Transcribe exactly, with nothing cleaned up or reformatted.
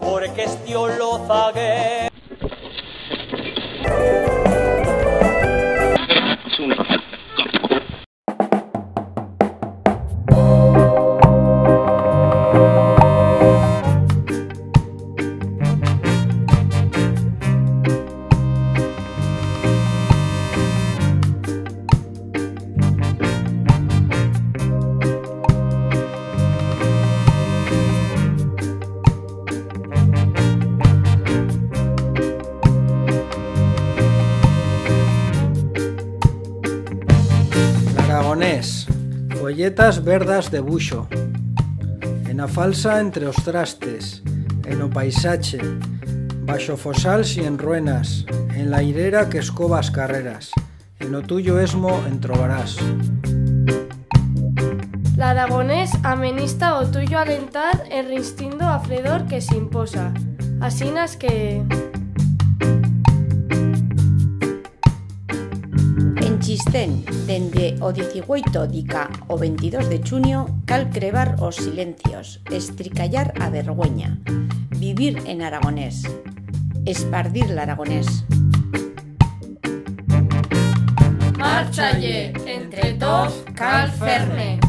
Porque este lo zagué. L'aragonés, fuelletas verdas de buixo, en a falsa entre os trastes, en o paisache, baixo fosals y en ruenas, en la irera que escova as carreras, en o tuyo esmo en trobarás. L'aragonés amenista o tuyo alentar en ristindo a fredor que s'imposa, asinas que. En Chistén, dende o diecigüeito dica o ventidós de chunio, cal crebar os silencios, estricallar a vergüenya, vivir en aragonés, espardir l'aragonés. Marcha-ie, entre toz cal fer-ne.